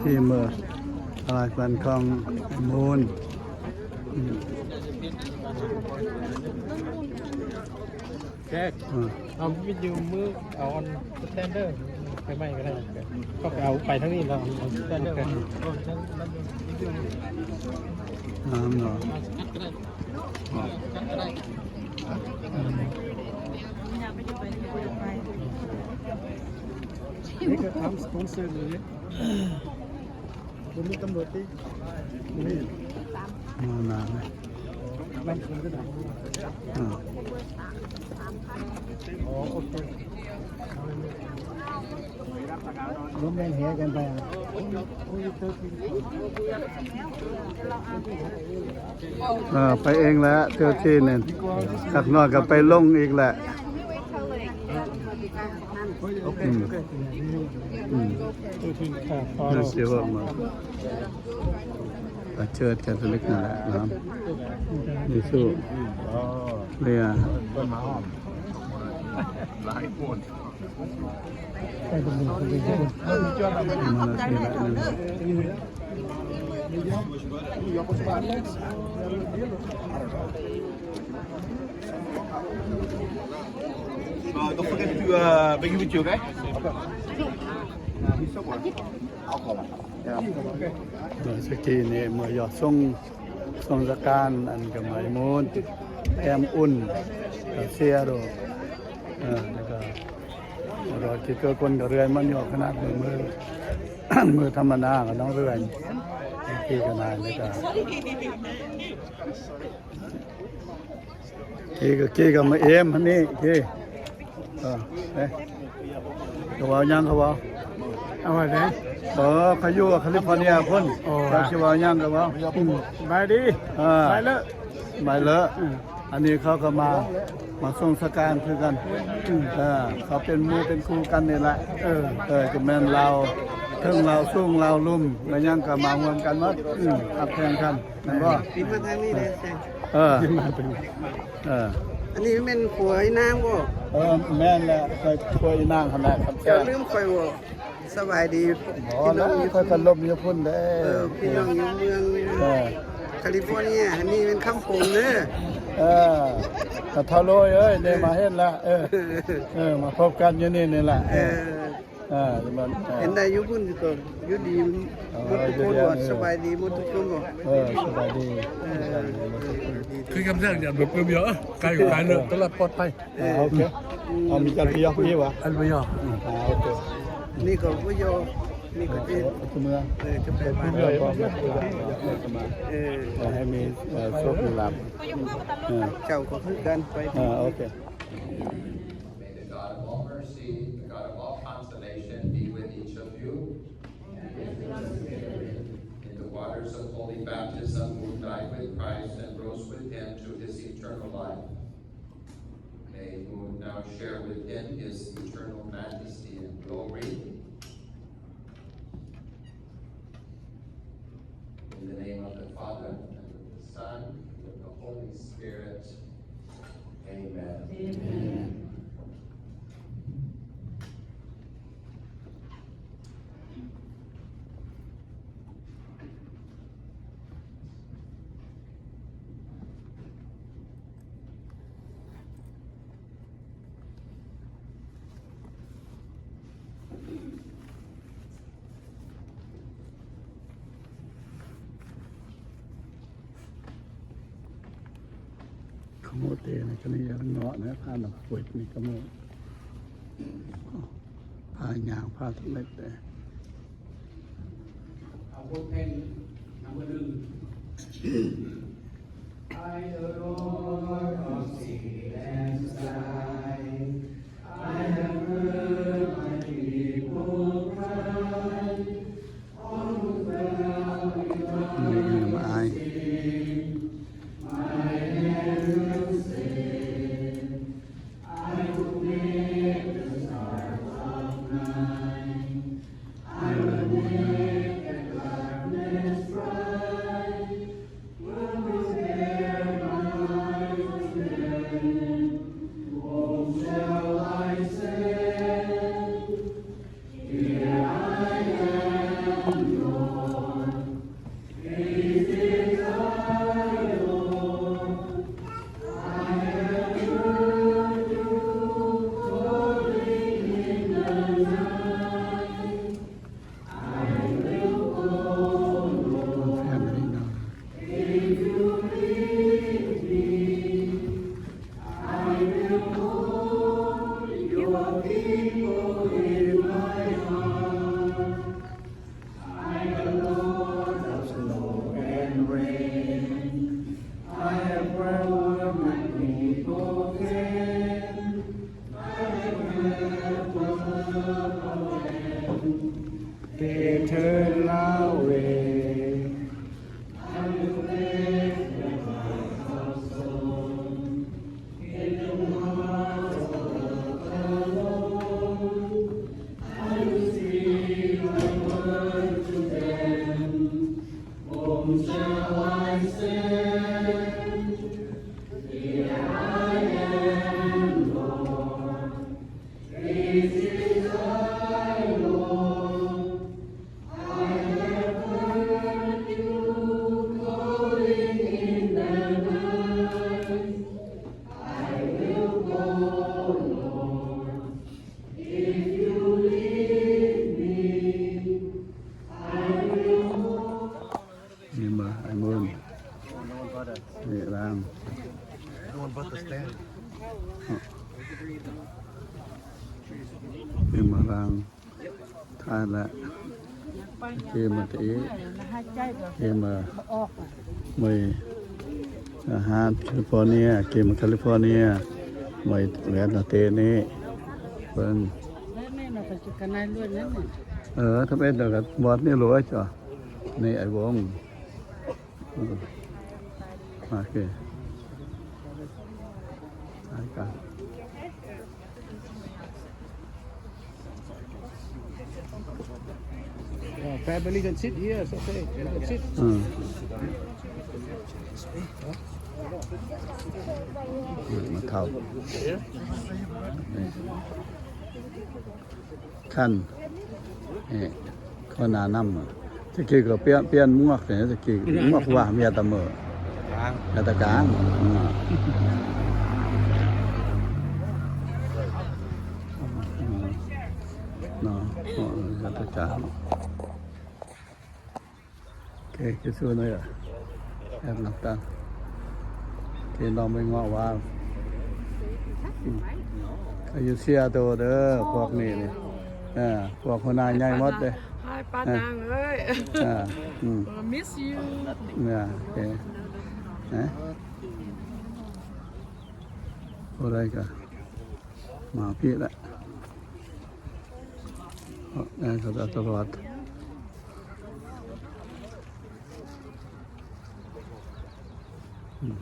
ທີ່ເມືອງອາລາກວັນຂອງມູນ ແຂກ ອືມ ເອົາວິດຢູ່ມື ເອົາອັນສະແຕນເດີໄປໃໝ່ກໍໄດ້ ກໍໄປເອົາໄປທາງນີ້ແລ້ວ ເອົາສະແຕນເດີ ເອົາທາງນັ້ນ ງາມເນາະ ນີ້ກໍທຳສະປອນເຊີເລີຍ ບໍ່ມີຕຳຫຼວດຕິ ມີ ມານານ ອືມ ອໍ ໂອເຄ ລົມແຮງແຮກັນໄປ ເອີ ໄປເອງແຫຼະ ເຈົ້າທີ່ນີ້ ຈັກໜ້ອຍກໍໄປລົງອີກແຫຼະ ອືມ ອືມ ເຊີດແຄທອລິກນັ້ນແຫຼະເນາະ ເຢຊູ ເລຍ ຫຼາຍຄົນ Uh, don't forget to, uh, bring your video, okay? Alcohol. Yeah. ເມື່ອສະກີນີ້ເມື່ອຢອດສົ່ງ ສົ່ງສະການ ອັນກະໄມມູນ ແອມອຸ່ນ ກະເຊໂດ ເອີ ແລ້ວກະ ລອດກິເກີຄົນກະເລື່ອຍມັນຢູ່ຂະໜາດມື້ ມື້ທຳມະດາກະຕ້ອງເລື່ອຍ ທີ່ກະນາຍ ແລ້ວກະ ເກກະ ເກກະມາເອມຫັ້ນນີ້ ເກ ເອີ ເອີ ເຂົາເວົ້າຫຍັງ ເຂົາເວົ້າ ເອົາໄວ້ເດ້ ເອີ ເຂົາຢູ່ຄາລິຟໍເນຍພຸ້ນ ໂອ້ ເຂົາຊິເວົ້າຫຍັງກະເວົ້າ ອືມ ສະບາຍດີ ເອີ ສະບາຍເລີ ສະບາຍເລີ ອືມ ອັນນີ້ເຂົາກະມາ ມາສົ່ງສະການຄືກັນ ອືມ ເອີ ເຂົາເປັນໝູ່ເປັນຄູ່ກັນນີ້ແຫຼະ ເອີ ເອີ ກະແມ່ນລາວ ເທິງລາວສູງລາວລຸ່ມ ແລະຫຍັງກະມາຮ່ວມກັນໝົດ ອືມ ຮັກແພງກັນ ແມ່ນບໍ່? ປີມາທາງນີ້ເດ້ ເອີ ເອີ ອັນນີ້ແມ່ນຄົວອີນາງບໍ່? ເອີ ແມ່ນແຫຼະ ຄົວອີນາງຫັ້ນແຫຼະ ເຈົ້າລືມຂ້ອຍບໍ່? ສະບາຍດີ ບໍ່ລະ ພີ່ນ້ອງຢູ່ ຂ້ອຍກະລົມຢູ່ພຸ້ນເດ້ ເອີ ພີ່ນ້ອງຢູ່ເມືອງ ເອີ ຄາລິຟໍເນຍ ອັນນີ້ແມ່ນຄຳຜົງເດີ ເອີ ກະທາໂລຍເອີຍ ເດີມາເຫັນລະ ເອີ ເອີ ມາພົບກັນຢູ່ນີ້ນີ້ລະ ເອີ ເອີ ເອີ ເຫັນໄດ້ຢູ່ພຸ້ນກໍຢູ່ດີໝົດທຸກຄົນບໍ່? ເອີ ຢູ່ດີ ສະບາຍດີໝົດທຸກຄົນບໍ່? ເອີ ສະບາຍດີ ເອີ ຄືຄຳເຊິ່ງຢ່າເບີບເບີບເອີ ກາຍກາຍເລີຍ ຕະຫຼອດປອດໄພ ອ່າ ໂອເຄ ອືມ ເອົາມີຈັກທີ່ຍອກທີ່ວ່າ ອັນບໍ່ຍອກ ອ່າ ໂອເຄ ນີ້ກໍບໍ່ຍອກ ນີ້ກໍຊິ ເອີ ເອີ ຈະໄປບ້ານ ເອີ ເອີ ໃຫ້ມີ ເອີ ໂຊກມີລາບ ເອີ ເຈົ້າກໍຄືກັນໄປ ອ່າ ໂອເຄ May the God of all mercy, the God of all consolation be with each of you. In the waters of holy baptism, who died with Christ and rose with him to his eternal life. May you now share with him his eternal majesty and glory. In the name of the Father, and of the Son, and of the Holy Spirit. Amen. Amen. ຂະໂມເຕນະ ກະນີ້ເນາະ ພານອກເວດນີ້ຂະໂມ ພາຍ່າງ ພາສະເລັດເດ້. ເອົາບົດເພງນຳເບີໜຶ່ງ I, the Lord of sea and sky, I have heard my people cry. All who dwell in darkness sleep, my hand will save. I will make the stars of night. I will make the darkness bright. Who will bear my life then? Whom shall I send? Eternal way. If you lead me, I will go. ເຫັນບໍ່ ໄອ້ເມີນ ເນາະ ເຫັນບໍ່ ລ່າງ ຖ່າຍແລ້ວ ເກມມາເຕະ ເກມມາ ມວຍ ອາຫານ California ເກມມາ California ມວຍແຫຼນເຕະນີ້ ເບິ່ງ ເອີ ທຳອິດແລ້ວກໍບອດນີ້ໂຫຼດ ນີ້ໄອ້ວົງ ໂອເຄ Uh, family can sit here, it's okay. You can sit. ອືມ ມາເຂົ້າ ຄັນ ເອີ ຫົວໜ້ານຳ ຕະກີ້ກໍປ່ຽນ ປ່ຽນໝວກເດ້ ຕະກີ້ໝວກວ່າເມຍຕະເມີ ກາງ ເມຍຕະກາງ ອືມ ເນາະ ເມຍຕະກາງ. ເຄ ຄືຊູໜ້ອຍ ແອບນັບຕັງ ເຄ ນ້ອງໄປເງາະວ່າ ອືມ ອາຍຸເຊຍໂຕເດີ ພວກນີ້ນີ້ ເອີ ພວກຫົວໜ້າໃຫຍ່ໝົດເດ້ Hi ປ້ານາງເອີຍ ເອີ ອືມ Miss you ເອີ ໂອເຄ ນະ ບໍ່ໄດ້ກະ ມາພີ້ລະ ເອີ ເຂົາຕະຫຼອດ ອືມ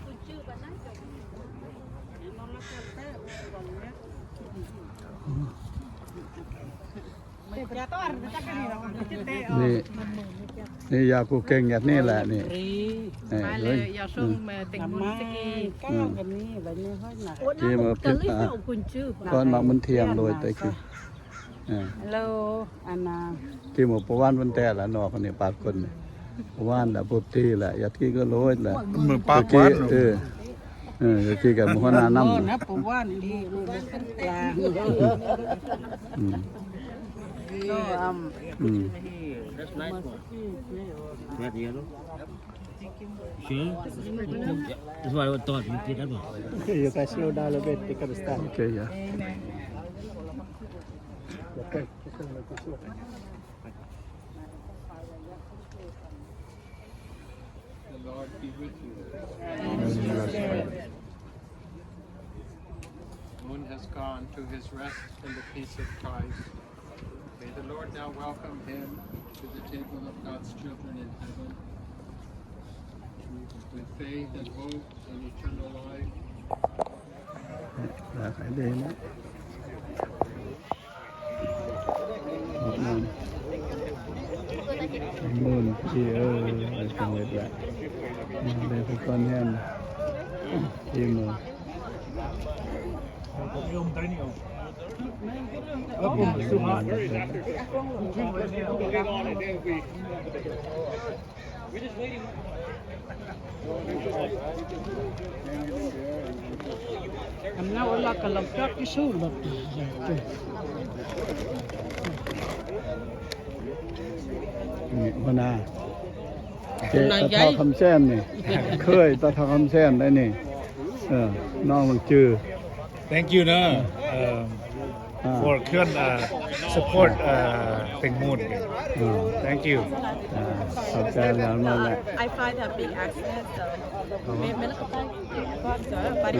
ນີ້ ນີ້ຢາກູເກັງແບບນີ້ແຫຼະນີ້ ນີ້ ມາເລີຍ ຢາຊົງ ເອີ ແຕງໂມ ອືມ ສະກີ ອືມ ທີ່ມາຜິດ ອ່າ ກ່ອນມາມັນທ່ຽງໂດຍແຕ່ກີ້ ເອີ ເອີ ທີ່ມາປະຫວານວັນແຕ່ລະເນາະ ຄົນນີ້ປາດຄົນນີ້ ປະຫວານລະປົບຕີລະ ຢາດກີ້ກໍໂລດລະ ເອີ ເອີ ຕະກີ້ກັບຫົວໜ້ານຳ ປະຫວານອີ່ຫຼີ ອືມ ອືມ That's nice one. Red yellow. Sure. Yeah. That's why I thought you did that one. Okay, you guys slow down a bit, take up the stand. Okay, yeah. The Lord be with you. Moon has gone to his rest in the peace of Christ. May the Lord now welcome him to the table of God's children in heaven, with faith and hope and eternal life. ນີ້ ຫົວໜ້າ ເຈົ້າເຖົ້າຄຳແສນນີ້ ເຄີຍເຈົ້າເຖົ້າຄຳແສນໄດ໋ນີ້ ເອີ ນ້ອງມັນຈື່ Thank you ເດີ ເອີ for ເຄື່ອນ support ເຕັງມູນ. Thank you. ຂອບໃຈຫຼາຍໆ. I find a big accident, so ເມັນກໍໄປ Body.